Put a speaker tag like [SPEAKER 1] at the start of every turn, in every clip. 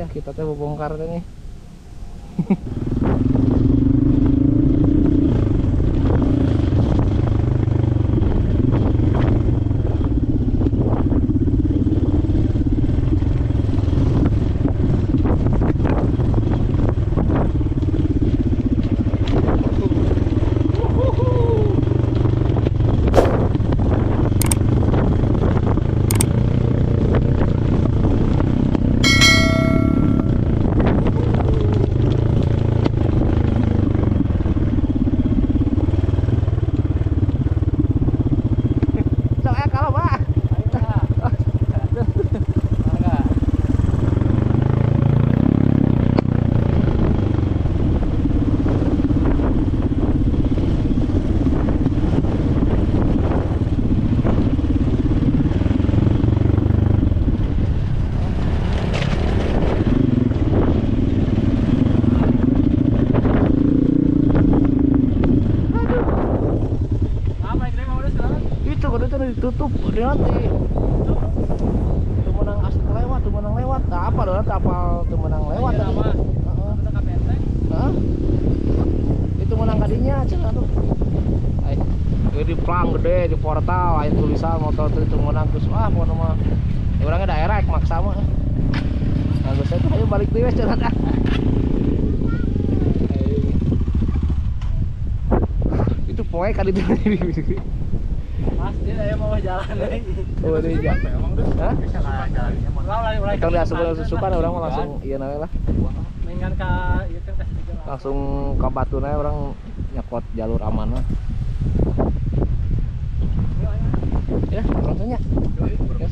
[SPEAKER 1] Kita teh bongkar teh nih. Ditutup nanti tuh menang asli lewat, tuh menang lewat. Nah, apa dong kapal tuh menang lewat tadi. Heeh. Itu menang kadinya cenah tuh. Ay, di plang gede di portal aya tulisan motor itu menang terus wah pokona mah. Ya urangnya daerah maksa mah. Nah, geus teh ayo balik deui we cenah. Itu poe kali itu.
[SPEAKER 2] Pasti saya mau jalan lagi.
[SPEAKER 1] Oh, di jalan.
[SPEAKER 3] Emang tuh.
[SPEAKER 1] Hah?
[SPEAKER 2] Ulah
[SPEAKER 1] Kalau diasup-asupan orang mah langsung iya nawe lah.
[SPEAKER 2] Mainkan ka ieu kan kasih tiga.
[SPEAKER 1] Langsung ke Batuna orang nyekot jalur aman lah. Ya, langsungnya. Yes.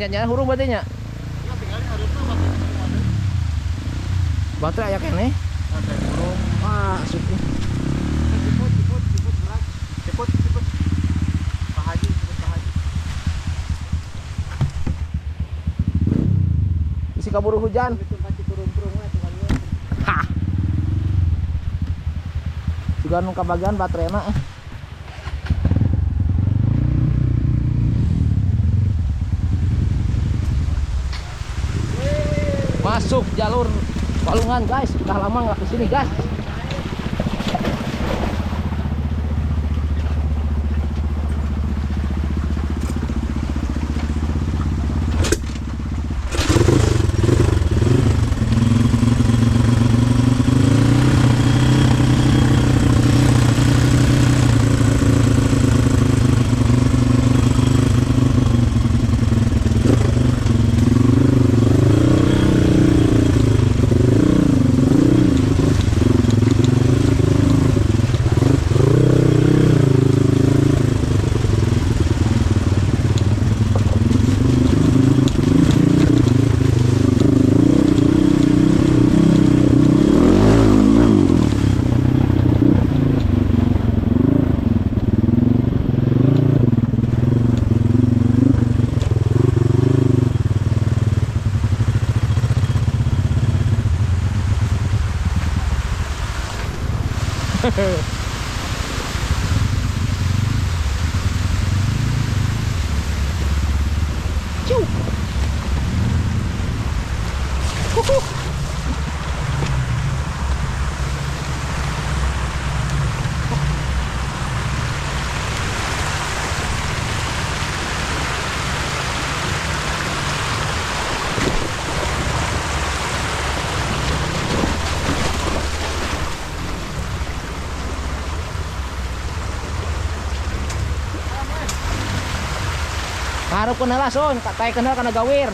[SPEAKER 1] nya hurung berarti nya.
[SPEAKER 3] Ya tinggal harusna baterai semua deh.
[SPEAKER 1] Baterai aya keneh.
[SPEAKER 3] Baterai hurung.
[SPEAKER 1] Ah, asup.
[SPEAKER 3] Ciput, ciput, ciput berat. Ciput, ciput. Pak Haji, ciput Pak Haji.
[SPEAKER 1] Isi kaburu hujan. Hah. Juga nu kabagian baterena. Masuk jalur Walungan guys, udah lama nggak kesini guys. Ciu. Huhu. Harap ko na lason, tayo ka na ka nagawir.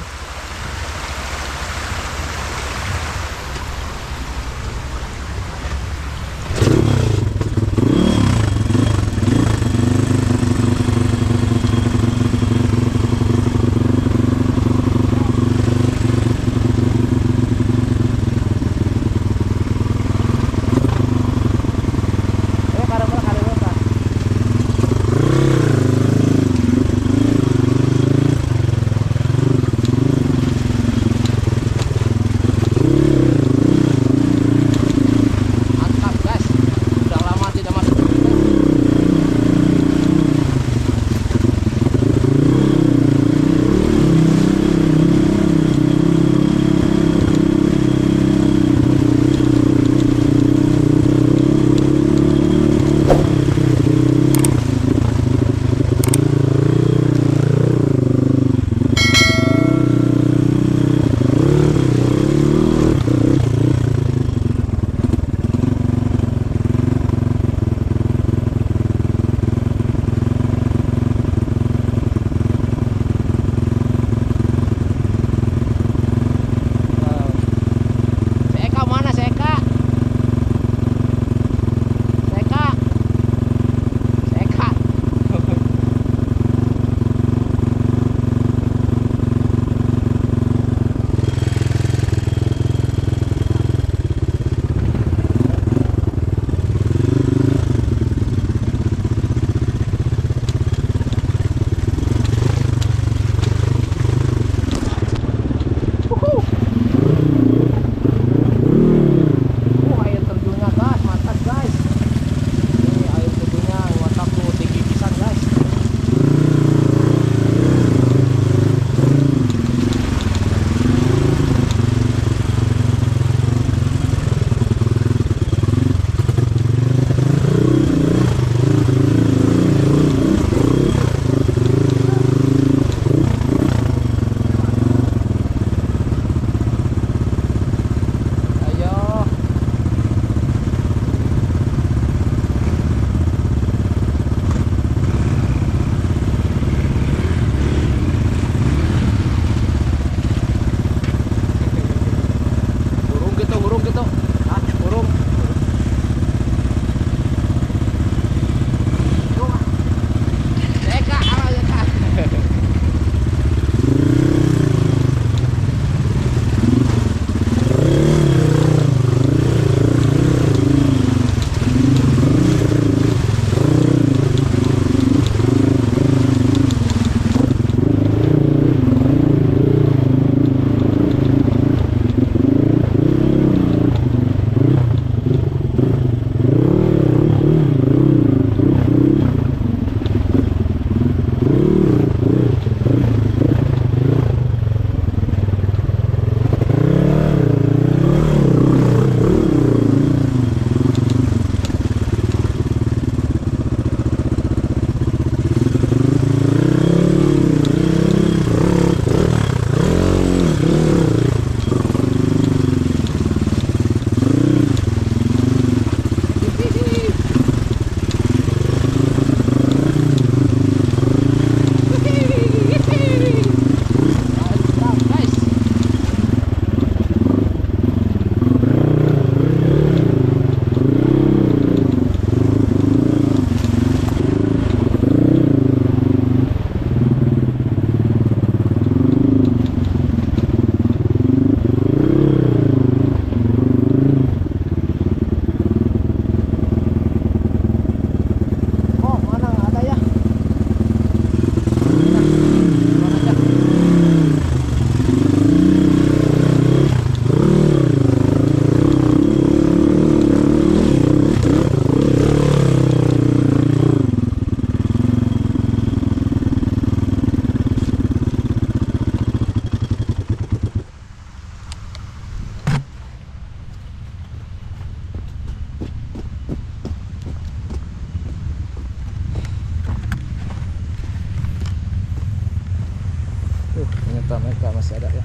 [SPEAKER 1] Kota Mekah masih ada ya.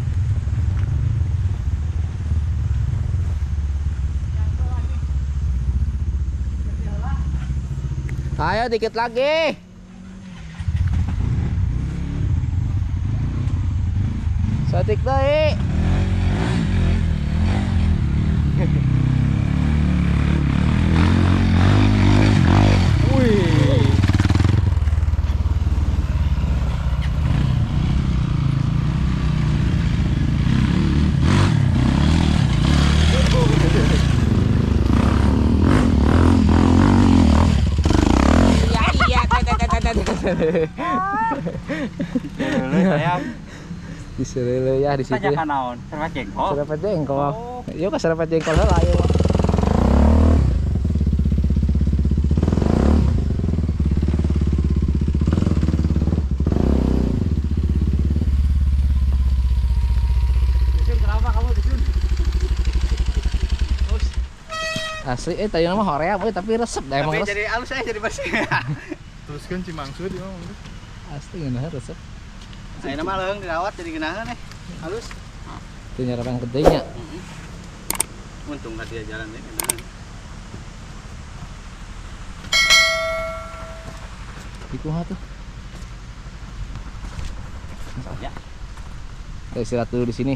[SPEAKER 1] Ayo dikit lagi. Satik deui. Wih.
[SPEAKER 3] Sayang.
[SPEAKER 1] Di Serele ya di situ.
[SPEAKER 3] Tanya naon? Serepet jengkol.
[SPEAKER 1] Serepet jengkol. Yuk ke serepet jengkol heula ayo.
[SPEAKER 2] Dusun, kenapa kamu dusun?
[SPEAKER 1] Asli tadi nama hoream tapi resep dah emang
[SPEAKER 3] Tapi
[SPEAKER 1] resep.
[SPEAKER 3] jadi halus saya jadi bersih.
[SPEAKER 4] Teruskan Cimangsu di mana?
[SPEAKER 1] Asli ngeunah resep.
[SPEAKER 3] Ayeuna mah leuheung dirawat jadi geunaheun halus.
[SPEAKER 1] Itu nyarapan gedenya.
[SPEAKER 3] Untung ka dia jalan deh geunaheun.
[SPEAKER 1] Di kumaha tuh?
[SPEAKER 3] Ya.
[SPEAKER 1] Kita istirahat dulu di sini.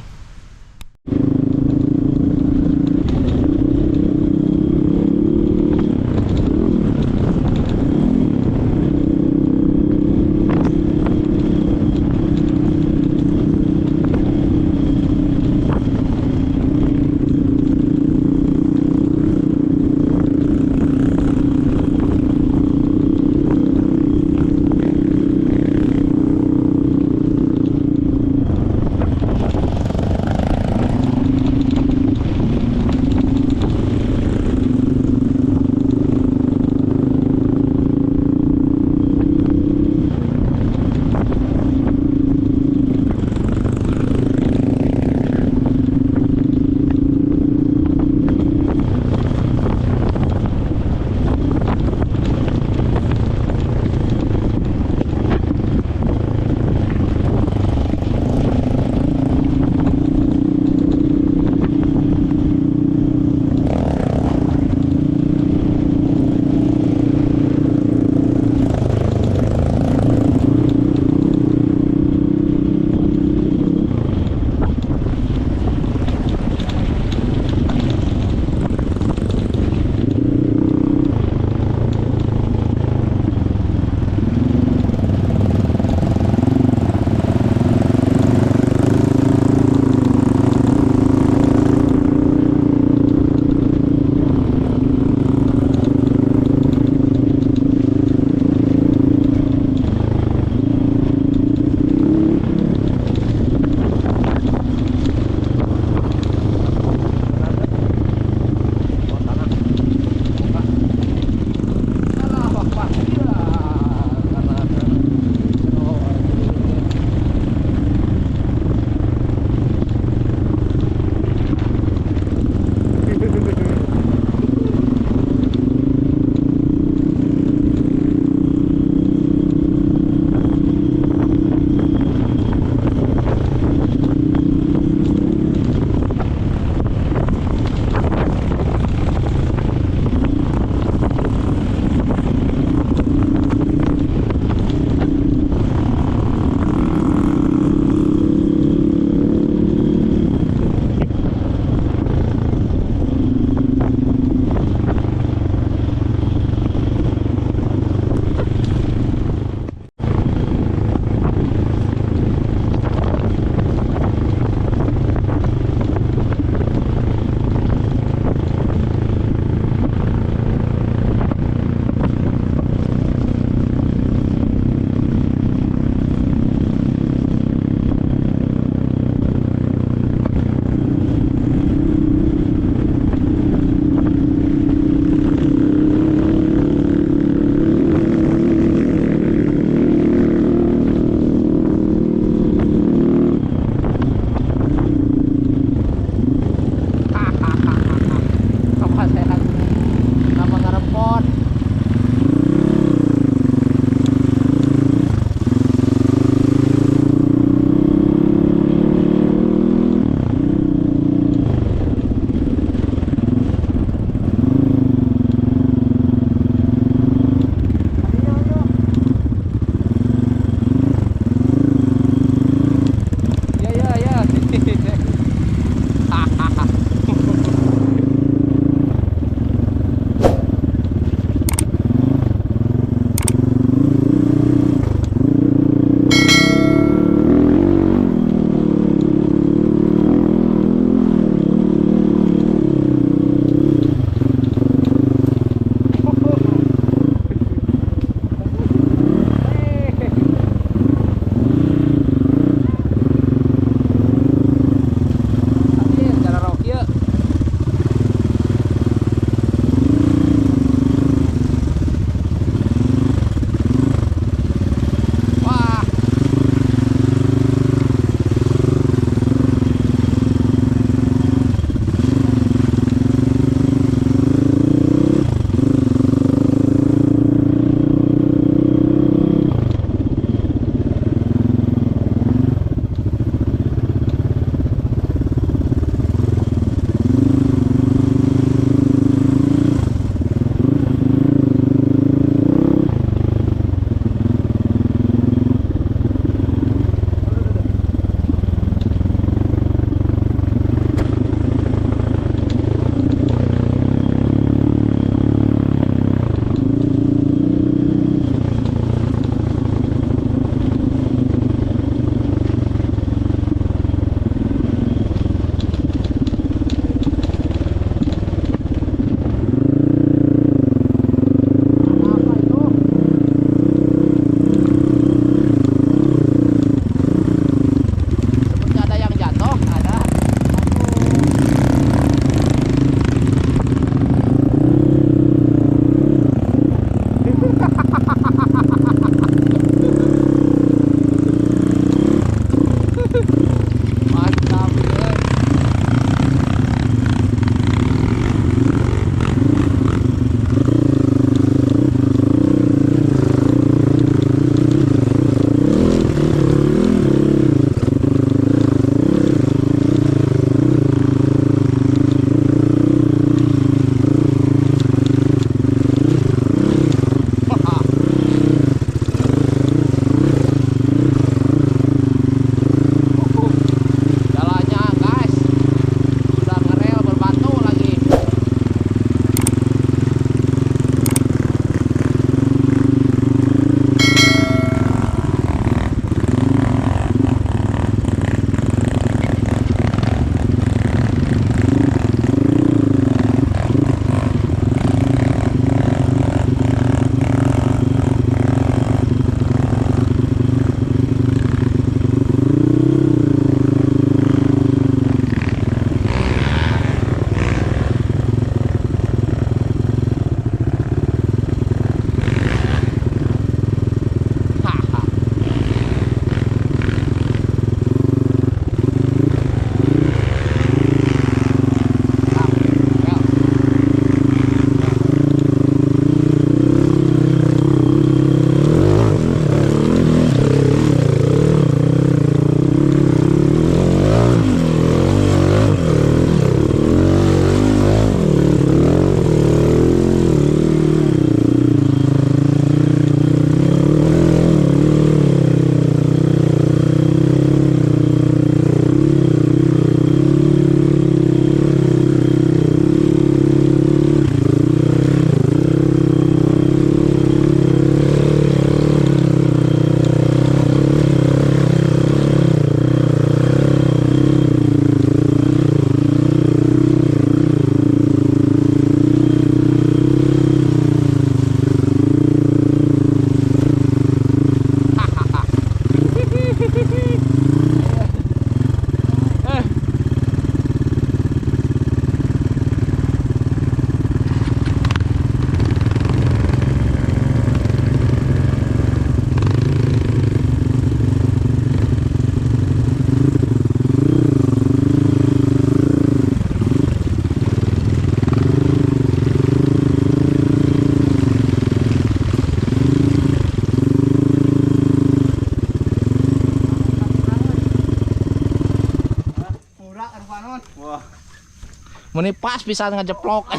[SPEAKER 1] Meni pas bisa ngejeplok.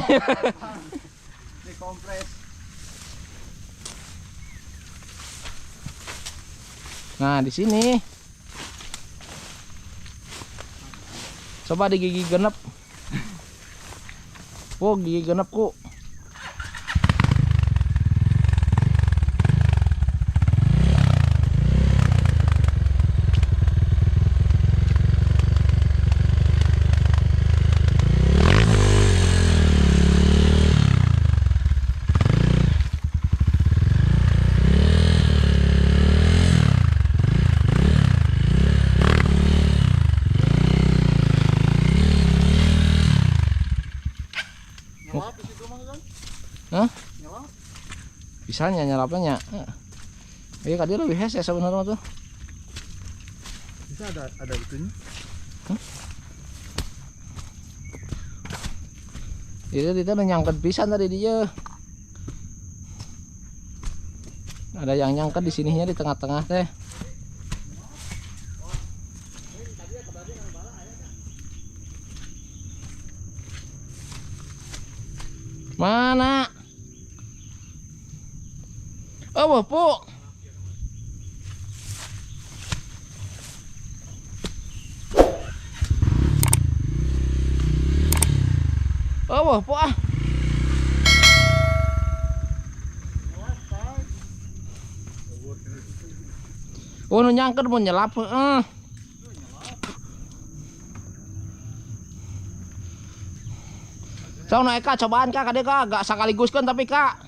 [SPEAKER 3] Dikompres.
[SPEAKER 1] Nah, di sini. Coba di gigi genep. Oh, gigi genep ku. Hah? Bisa nyerapnya. Iya, tadi lebih hese sebenarnya tuh.
[SPEAKER 4] Bisa ada itunya.
[SPEAKER 1] Hah? Itu kita udah nyangkut pisan tadi dia. Ada yang nyangkut di sininya di tengah-tengah teh. Mana? Oh, Bu. Oh, Bu ah. Oh, nu nyangkut mau nyelap heeh. Sok nu Eka cobaan Kak, kade Kak, gak sekaligus kan tapi Kak.